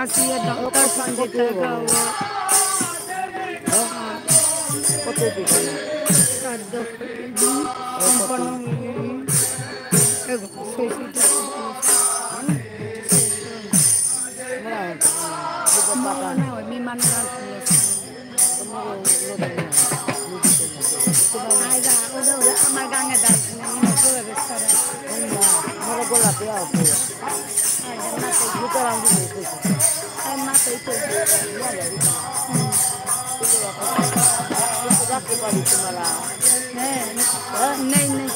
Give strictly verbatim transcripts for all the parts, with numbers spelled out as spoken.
আসিয়া ডক্টর সঞ্জিতা গাও। হ্যাঁ? কত দিন? খাদ্য, হুম, সম্পন্ন। এগো, সেই, সেই, সেই। মনে হয়, মনে হয়, বিমান গান শুনেছি। আইগা, ওটা, ওটা আমার গাঙে দাও, আমি মনে করে বেশ করে। মনে গোলাপি আর কি। আইগা, না তো। দুটো রাউন্ড দিয়ে দিয়েছি। আর না তো, এই তো। রাখতে পারি তোমারা। হ্যাঁ। হ্যাঁ? নেই, নেই।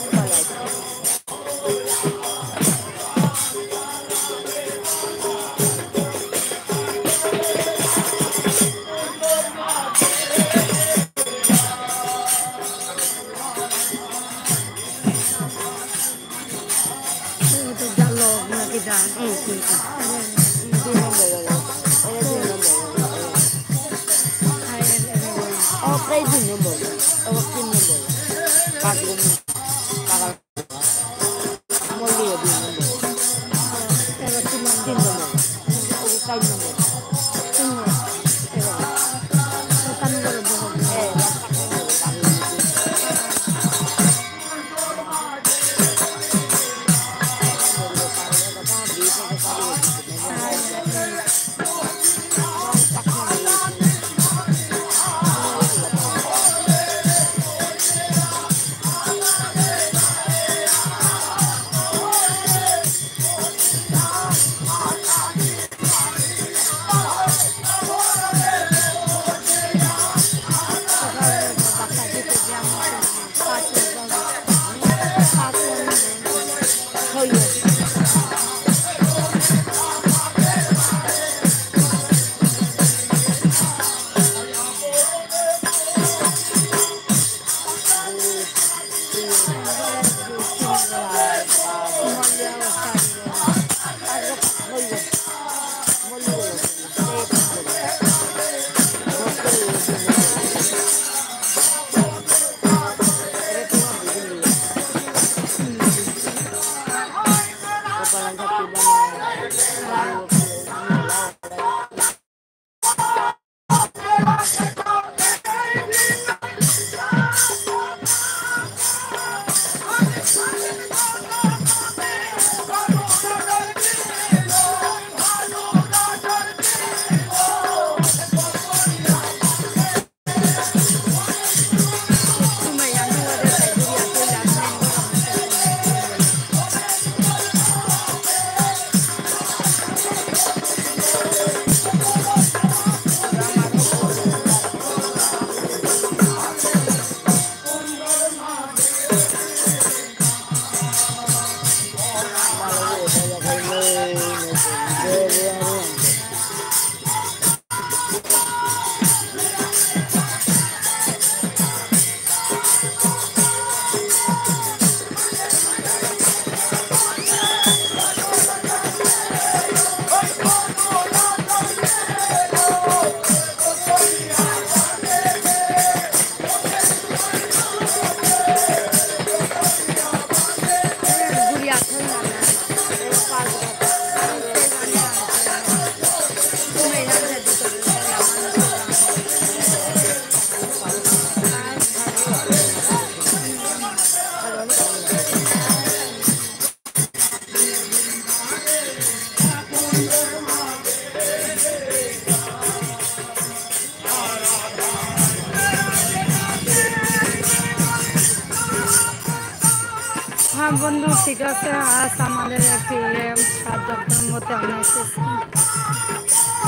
হ্যাঁ বন্ধু, ঠিক আছে। আজ আমাদের একটি, এম, শ্রাদ্ধ কর্মতে আমরা এসেছি।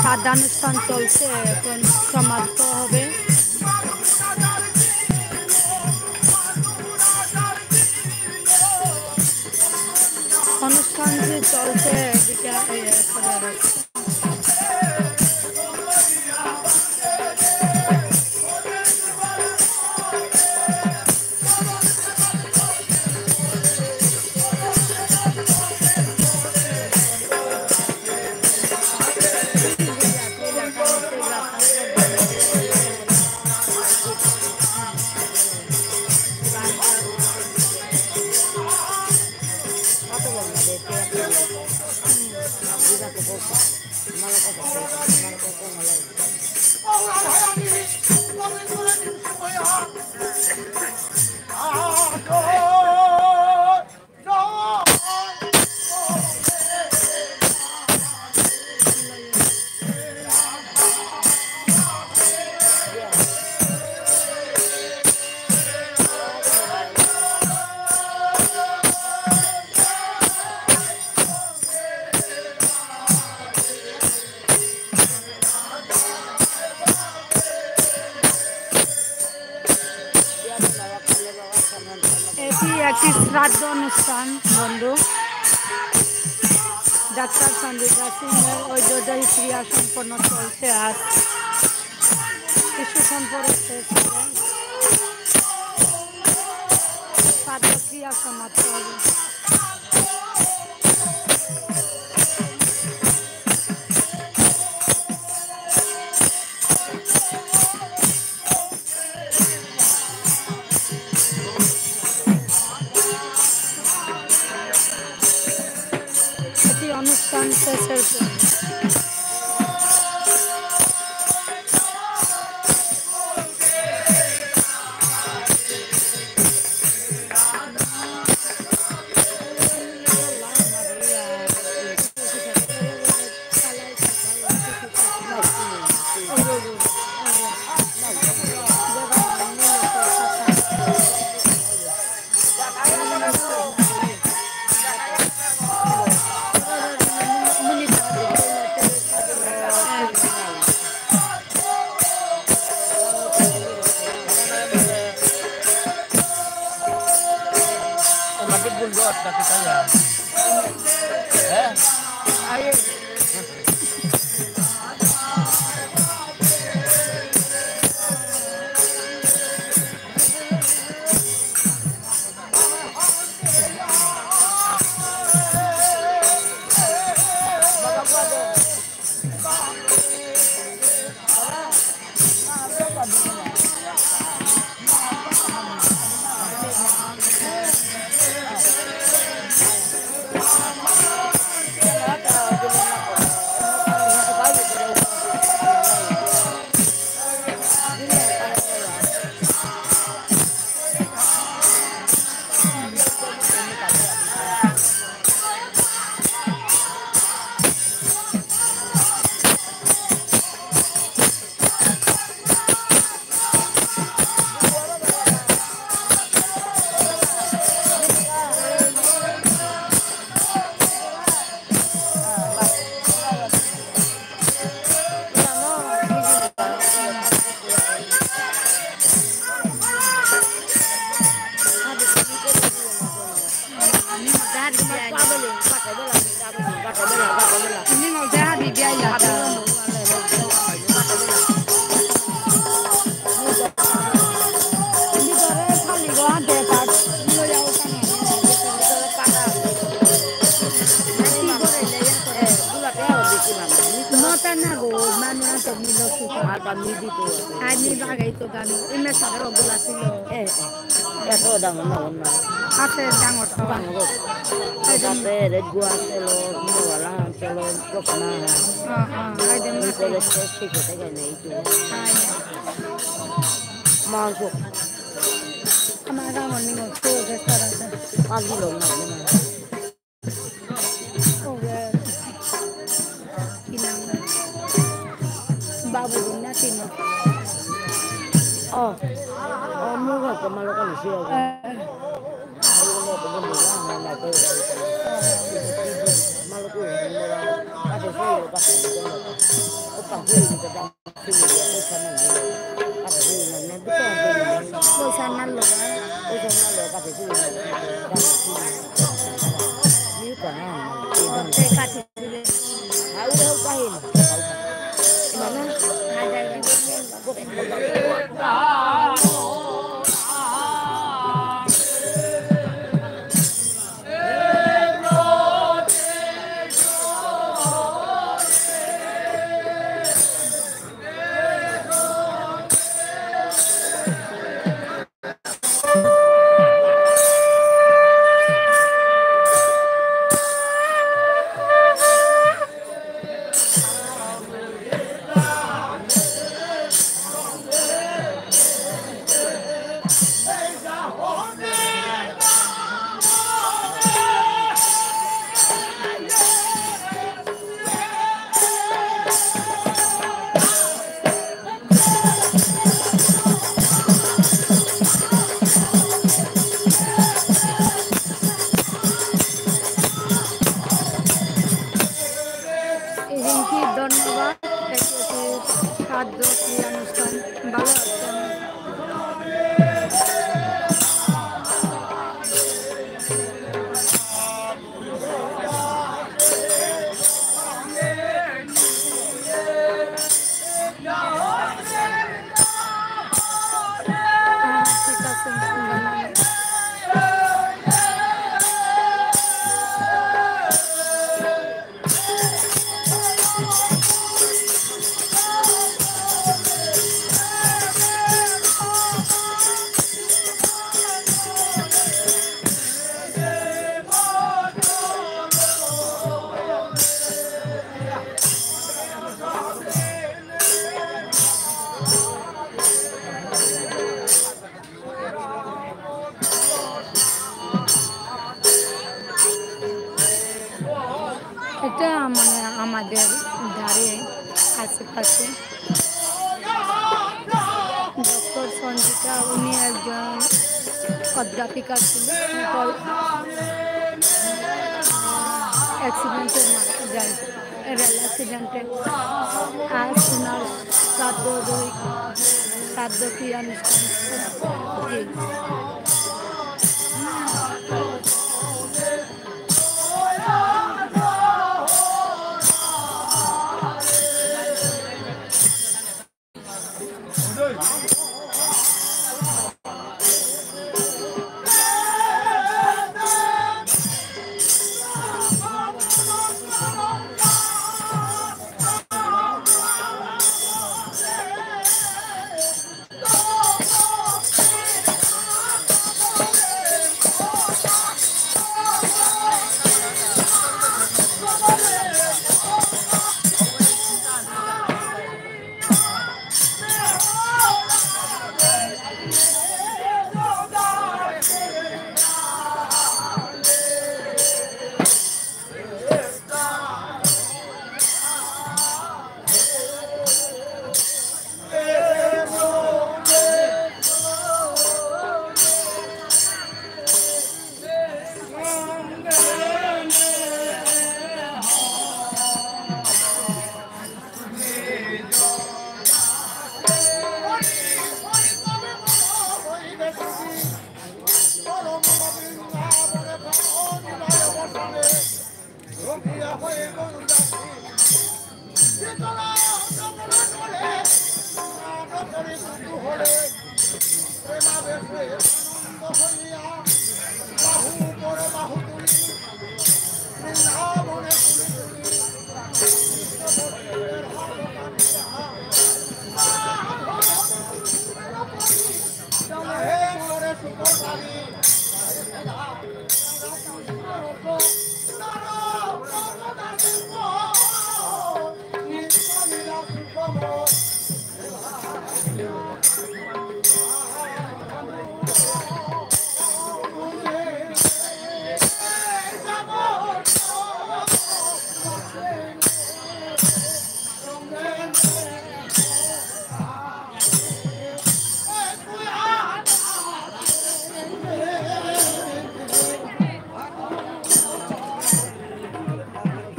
শ্রাদ্ধানুষ্ঠান চলছে, এখন সমাপ্ত হবে। অনুষ্ঠান যে চলছে, এদিকে, এ, এটি একটি শ্রাদ্ধ অনুষ্ঠান, বন্ধু। ডাক্তার সঞ্জিতা সিংহের ঐতিহ্যবাহী ক্রিয়া সম্পন্ন চলছে আজ। কিছুক্ষণ পরে শেষ হবে। শ্রাদ্ধ ক্রিয়া সমাপ্ত হবে। এটি অনুষ্ঠান শেষের পর। মতা না গো, মানু আছে, মিলো সুতা। আর বা মিদি তো আছে। আর নি বাগাই তো গানো, এমনি সাদা রঙ গুলা ছিল। এ, এ। এত ডাঙর না, না। আছে ডাঙর তো। ডাঙর। এই যে আছে, রেড গুয়া আছে, লো, মোলা আছে, লো, চশমা। হ্যাঁ, হ্যাঁ, এই যে এই মাথায়। করে শেষ শিখে থেকে নেই তো। হ্যাঁ। মাংস। আমার গাঙর নিঙ তো বেশ তারা আছে। পাঁচ কিলো মাংস। ওরে, কি নাম? বাবু না চিনো। ও, ও, মুরগা তো মালো কালি ছিল। এ। মালো কো, মালো কো, ও পাখি, ও পাখি। পয়সা না লো। পিঙ্কি, ধন্যবাদ। দেখেছি শ্রাদ্ধ ক্রিয়ানুষ্ঠান, ভালো আছেন? এটা মানে আমাদের ধারে আশেপাশে। ডক্টর সঞ্জিতা, উনি একজন অধ্যাপিকা ছিলেন। অ্যাক্সিডেন্টে মারা যায়, রেল অ্যাক্সিডেন্টে। আজ ওনার শ্রাদ্ধ, শ্রাদ্ধ ক্রিয়ানুষ্ঠান। জি।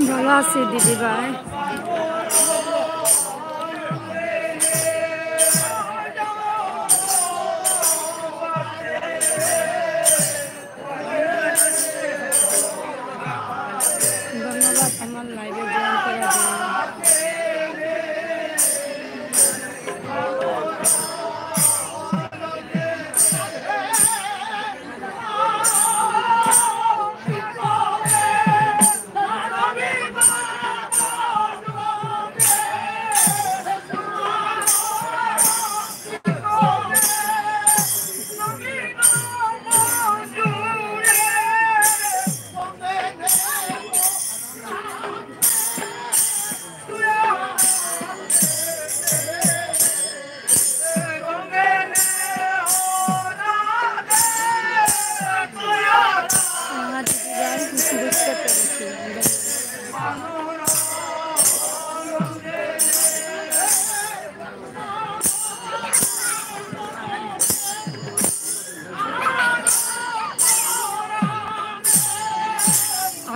ভালো আছি দিদি ভাই। ধন্যবাদ আমার live-এ join করার জন্য।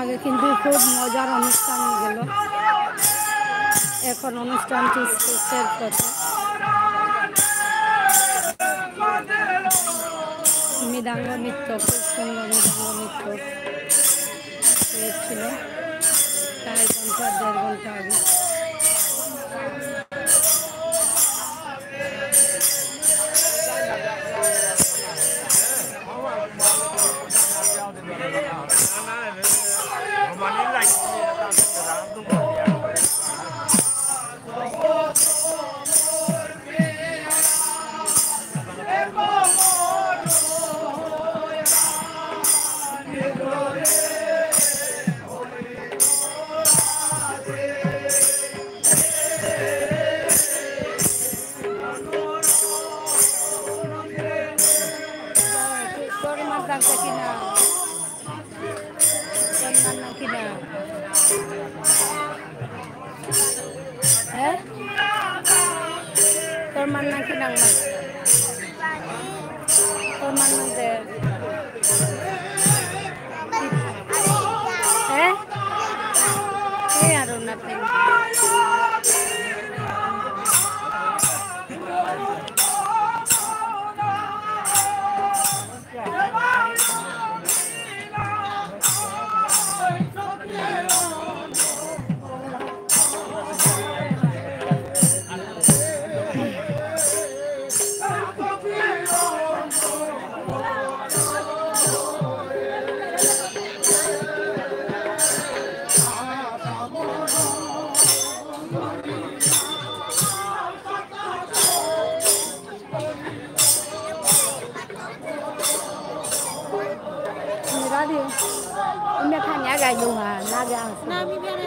আগে কিন্তু খুব মজার অনুষ্ঠান হয়ে গেল। এখন অনুষ্ঠানটি শেষের পথে। মৃদঙ্গ নৃত্য, খুব সুন্দর মৃদঙ্গ নৃত্য হয়েছিল প্রায় ঘন্টা, দেড় ঘন্টা আগে। তোর মার দাম কাকি না। তোর মার নাম কি না? হ্যাঁ? তোর মার নাম কি নাম না? তোর মার নাম দে। হ্যাঁ? এই আরো না pen. Mira di. Ina kanya ga yung ha, na ga. Na mi biya na